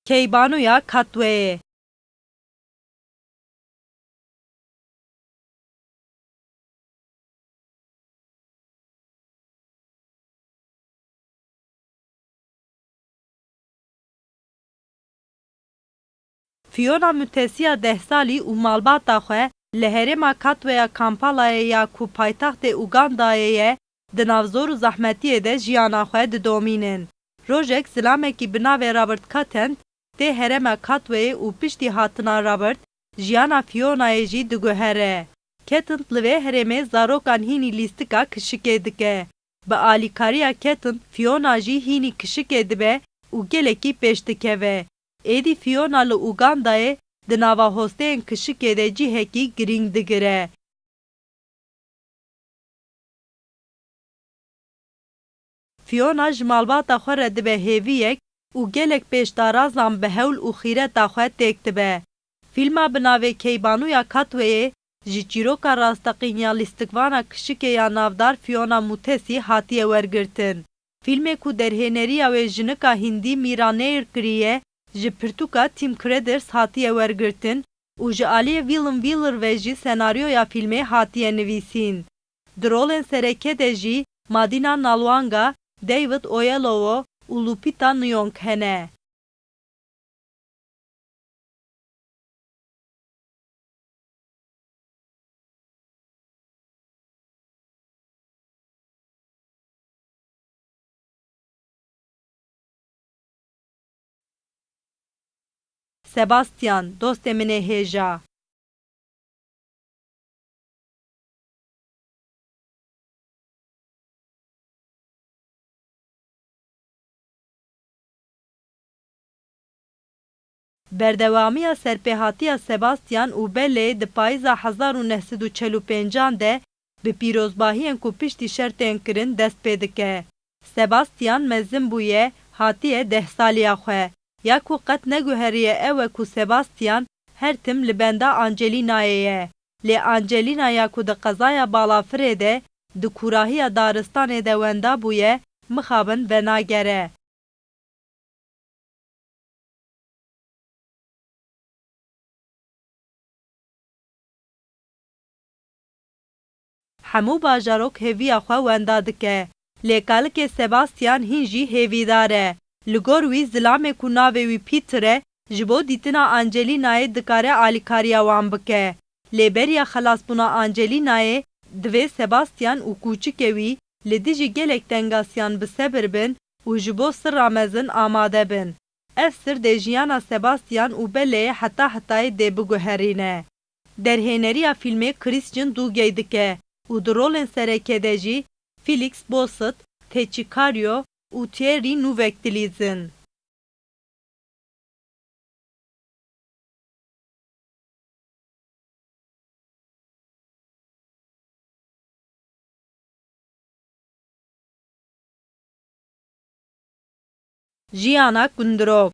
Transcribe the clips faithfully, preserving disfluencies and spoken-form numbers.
Keybanûya Katweyê. Fiona Mutesiya deh salî û malbata xwe li herêma Katweya Kampalayê ya ku paytextê Ugandayê ye, di nav zor û zehmetiyê de jiyana xwe didomînin. Rojek zilamekî bi navê Robert Katent tê herêma Katweyê û piştî hatina Robert, jiyana Fionayê jî diguhere. Katent li vê herêmê zarokan hînî lîstika kişikê dike. Bi alîkariya Katent, Fiona jî hînî kişikê dibe û gelekî pêş dikeve. Êdî Fiona li Ugandayê di nava hosteyên kişikê de cihekî girîng digire. Fiona ji malbata xwe re dibe hêviyek û gelek pêşdarazan bi hewl û xîreta xwe têk dibe. Fîlma bi navê Keybanûya Katweyê ji çîroka rasteqîn ya lîstikvana kişikê ya navdar Fiona Mutesi hatiye wergirtin. Fîlmê ku derhêneriya wê jinika hindî Mira Nair kiriye, ji pirtûka Tim Kreders hatiye wergirtin û ji aliyê Willem Wyler ve jî senaryoya fîlmê hatiye nivîsîn. Di rolên sereke de jî Madina Nalwanga, David Oyelowo û Lupita Nyong'o hene. Sebastian, dostê min ê hêja. Berdewamiya serpêhatiya Sebastian û Belleyê di payîza hezar û neh sed û çel û pêncan de bi pîrozbahiyên ku piştî şer tên kirin dest pê dike. Sebastian mezin bûye, hatiye deh saliya xwe. Ya ku qet neguheriye ew e ku Sebastian her tim li benda Angelînayê ye. Lê Angelîna ya ku di qezaya balafirê de di kûrahiya daristanê de wenda bûye, mixabin venagere. Hemû bajarok hêviya xwe wenda dike, lê kalikê Sebastian hîn jî hêvîdar e. Li gor wî, zilamê ku navê wî Peter e, ji bo dîtina Angelînayê dikare alîkariya wan bike. Lê beriya xelasbûna Angelînayê, divê Sebastian û kûçikê wî li dijî gelek tengasiyan bi sebir bin û ji bo sirra mezin amade bin. Ev sir dê jiyana Sebastian û Belleyê heta hetayê dê biguherîne. Derhêneriya fîlmê Christian Dugey dike û di rolên sereke de jî Felix Bossert, Techy Karyo û Thierry Nuvek dilîzin. Jiyana Kundirok.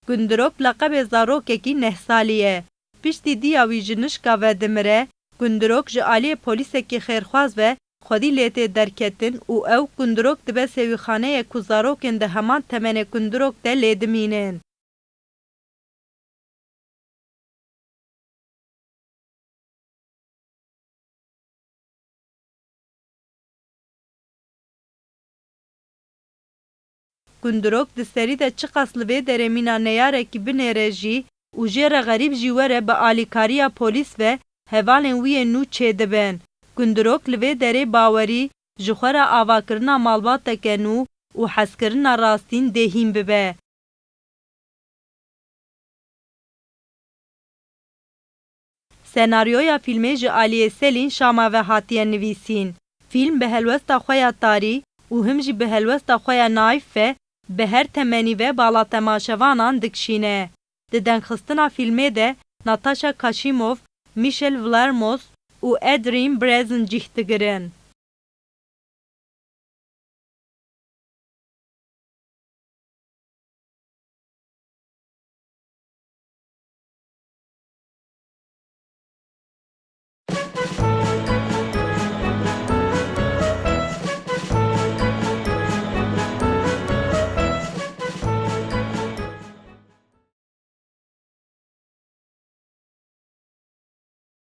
Kundirok leqebê zarokekî neh salî ye. Piştî diya wî ji nişka ve dimire, Kundirok ji aliyê polîsekî xêrxwaz ve xwedî lê tê derketin û ew Kundirok dibe sewîxaneyek ku zarokên di heman temenê Kundirok de lê dimînin. Kundirok di serî de çiqas li vê derê mîna neyarekî binêre jî û jê re xerîb jî were, bi alîkariya polîs ve hevalên wî yê nû çêdibin. Kundirok li vê derê bawerî ji xwe re avakirina malbateke nû û hezkirina rastîn dê hîn bibe. Senaryoya fîlmê ji aliyê Selîn Şama ve hatiye nivîsîn. Fîlm bi helwesta xwe ya tarî û him jî bi helwesta xwe ya naîf ve bi her temenî ve bala temaşevanan dikişîne. Di dengxistina fîlmê de Natasha Kaşîmov, Michel Vlermos û Adrien Brezin cih digirin.